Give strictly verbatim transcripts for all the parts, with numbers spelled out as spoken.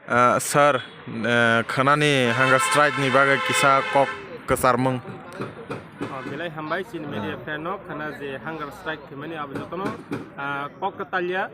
Ah, sir, eh, khwnani hunger strike ni bagwi kisa kok kwcharmung. Oh, belai hambai chini media friend no khwna je hunger strike khaimani abo jotono, ah, kok kwtalya.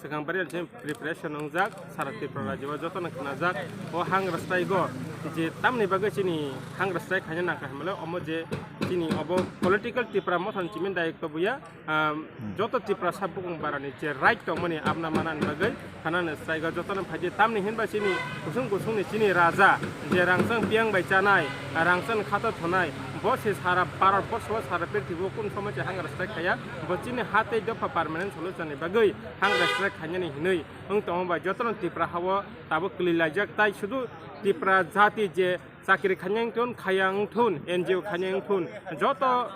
Swkang bari se preparation wngjak, sara Tripura rajyo o jotono khnajak. O hunger strike o je tamni bagwi chini hunger strike khaina nangkha hwnmale omo je chini obo political Tripura mothani chiming dayok to buya, um, joto Tripura sabukung barani je right tongmani abna manani bagwi khanani strike o jotono phaidi tamni hinba chini kusung kusungni chini raja je rangchang piyang bai chanai, rangchang khata thonai, bo se sara Bharat borso o sara prithibi o kun somoi se hunger strike khaya, bo chini ha tei dopha permanent solution ni bagwi hunger strike khainani hinwi wng tongo bai jotono Tripura hao tabuk kwlwi laijak, tai sudu Tripura jati je chakri khainai wngthun, khaya wngthun, N G O khainai wngthun, joto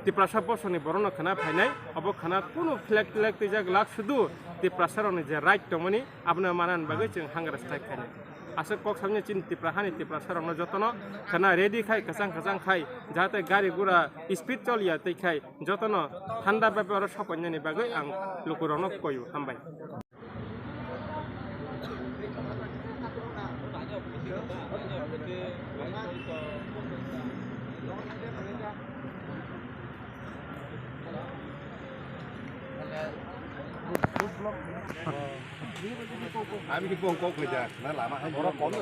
Tiprasa bosongni borokno khwna phainai, obo khwna kunu flag flag twijak lak sudu Tiprasa rokni je right tongmani abono manani bagwi chwng hunger strike khainai. Aswk kok samya chini Tipra hani Tiprasa rokno jotono khwna ready khai kwchang kwchang khai jahate gari gura speed choliya twi khai jotono thanda bai oro sopainani bagwi ang lukurokno koyo. Hambai. Ami ki kong kok le ja, na lama hai. Borok kom.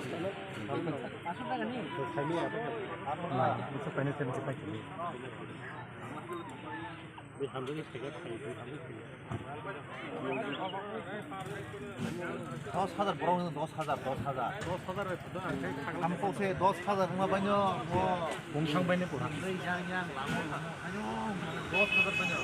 Dos hajar borok ni dos hajar, dos hajar. Dos hajar bai photo ang khe khakla. Ang kok se dos hajar wngma baino, mo. Bungsang baino pura. Yang, yang, lama, lama. Ayo, dos hajar baino.